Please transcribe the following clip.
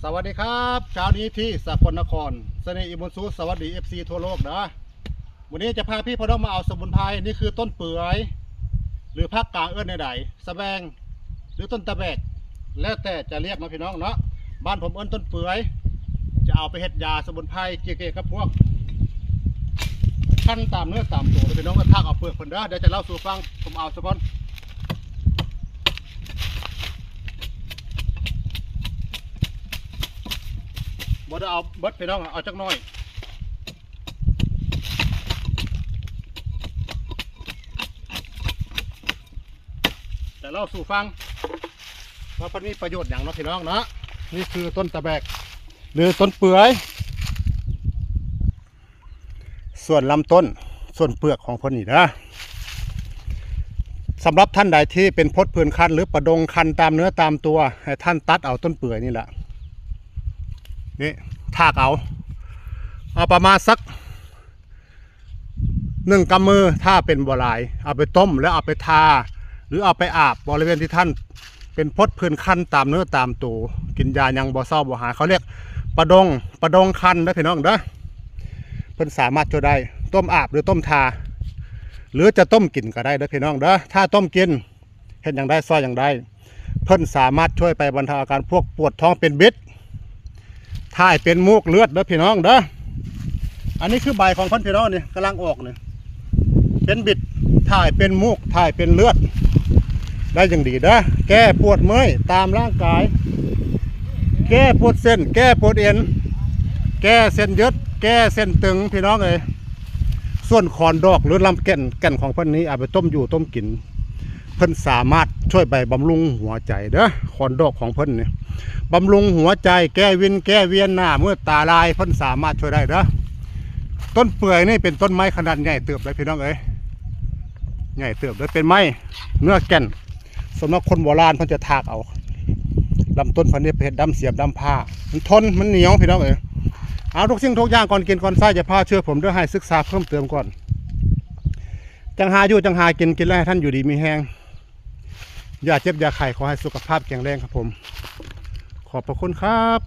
ສະຫວັດດີຄັບ ເຊົ້ານີ້ທີ່ສະກົນນະຄອນ ສະເໜ່ອີບຸນຊູ ສະຫວັດດີ ເອັຟຊີ ທົ່ວໂລກເດີ. ມື້ນີ້ຈະພາພີ່ພານ້ອງມາເອົາສະໝຸນໄພ ນີ້ຄືຕົ້ນເປືອຍ ຫຼືພາກກາງເອີ້ນແນວໃດ ສະແບງ ຫຼືຕົ້ນຕະແບກ ແລ້ວແຕ່ຈະລຽກເນາະພີ່ນ້ອງເນາະ. ບ້ານຜົມເອີ້ນຕົ້ນເປືອຍ ຈະເອົາໄປເຮັດຢາສະໝຸນໄພ ກ່ຽວກັບພວກຄັນຕາມເນື້ອຕາມຕົວເດີພີ່ນ້ອງ. ແລ້ວຖາກເອົາເປືອກເພິ່ນເດີ ດຽວຈະເລົ່າສູ່ຟັງ. ຜົມເອົາສາກ່ອນ ບໍ່ໄດ້ເອົາເບິດພີ່ນ້ອງ ເອົາຈັກໜ້ອຍ ຈະເລົ່າສູ່ຟັງວ່າເພິ່ນມີປະໂຫຍດຫຍັງເນາະພີ່ນ້ອງເນາະ. ນີ້ຄືຕົ້ນຕະແບກ ຫຼືຕົ້ນເປືອຍ. ສ່ວນລຳຕົ້ນ ສ່ວນເປືອກຂອງເພິ່ນນີ້ເດີ ສຳລັບທ່ານໃດທີ່ເປັນພົດຜື່ນຄັນ ຫຼືປະດົງຄັນຕາມເນື້ອຕາມຕົວ ໃຫ້ທ່ານຕັດເອົາຕົ້ນເປືອຍນີ້ແຫຼະ ນີ້ ຖາກເອົາ ເອົາປະມານສັກໜຶ່ງກຳມື ຖ້າເປັນບໍ່ຫຼາຍ ເອົາໄປຕົ້ມ ແລ້ວເອົາໄປທາ ຫຼືເອົາໄປອາບບໍລິເວນທີ່ທ່ານ ເປັນພົດຜື່ນຄັນຕາມເນື້ອຕາມໂຕ ກິນຢາຫຍັງບໍ່ເຊົາບໍ່ຫາຍ ເຂົາລຽກປະດົງ ປະດົງຄັນເດີພີ່ນ້ອງເດີ. ເພິ່ນສາມາດຊ່ວຍໄດ້ ຕົ້ມອາບ ຫຼືຕົ້ມທາ ຫຼືຈະຕົ້ມກິນກໍໄດ້ເດີພີ່ນ້ອງເດີ. ຖ້າຕົ້ມກິນ ເຮັດຫຍັງໄດ້ ຊ່ອຍຫຍັງໄດ້ ເພິ່ນສາມາດຊ່ວຍໄປບັນເທົາອາການພວກປວດທ້ອງເປັນບິດ ຖ່າຍເປັນມູກເລືອດເດີພີ່ນ້ອງເດີ. ອັນນີ້ຄືໃບຂອງເພິ່ນພີ່ນ້ອງ ນີ້ກຳລັງອອກນີ້ ເປັນບິດ ຖ່າຍເປັນມູກ ຖ່າຍເປັນເລືອດ ໄດ້ຢ່າງດີເດີ. ແກ້ປວດເມື່ອຍຕາມຮ່າງກາຍ ແກ້ປວດເສັ້ນ ແກ້ປວດເອັນ ແກ້ເສັ້ນຍືດ ແກ້ເສັ້ນຕຶງພີ່ນ້ອງເອີຍ. ສ່ວນຂອນດອກ ຫຼືລຳແກ່ນ ແກ່ນຂອງເພິ່ນນີ້ ເອົາໄປຕົ້ມຢູ່ຕົ້ມກິນ ເພິ່ນສາມາດຊ່ວຍໄປບຳລຸງຫົວໃຈເດີ. ຂອນດອກຂອງເພິ່ນນີ້ ບຳລຸງຫົວໃຈ ແກ້ວິນແກ້ວຽນ ໜ້າມືດຕາລາຍ ເພິ່ນສາມາດຊ່ວຍໄດ້ເດີ. ຕົ້ນເປືອຍນີ້ເປັນຕົ້ນໄມ້ຂະໜາດໃຫຍ່ເຕີບເລີຍພີ່ນ້ອງເອີຍ ໃຫຍ່ເຕີບເລີຍ ເປັນໄມ້ເນື້ອແກ່ນ. ສຳລັບຄົນໂບລານເພິ່ນຈະຖາກເອົາລຳຕົ້ນເພິ່ນນີ້ໄປເຮັດດ້າມສຽມດ້າມຜ້າ ມັນທົນ ມັນໜຽວພີ່ນ້ອງເອີຍ. ເອົາທຸກສິ່ງທຸກຢ່າງ ກ່ອນກິນກ່ອນໃຊ້ ຈະພາເຊື່ອຜົມເດີ ໃຫ້ສຶກສາເພີ່ມເຕີມກ່ອນ ຈັ່ງຫາຢູ່ ຈັ່ງຫາກິນ ກິນແລ້ວໃຫ້ທ່ານຢູ່ດີມີແຮງ ຢ່າເຈັບຢ່າໄຂ້ ຂໍໃຫ້ສຸຂະພາບແຂງແຮງຄັບຜົມ. ຂອບພະຄຸນຄັບ.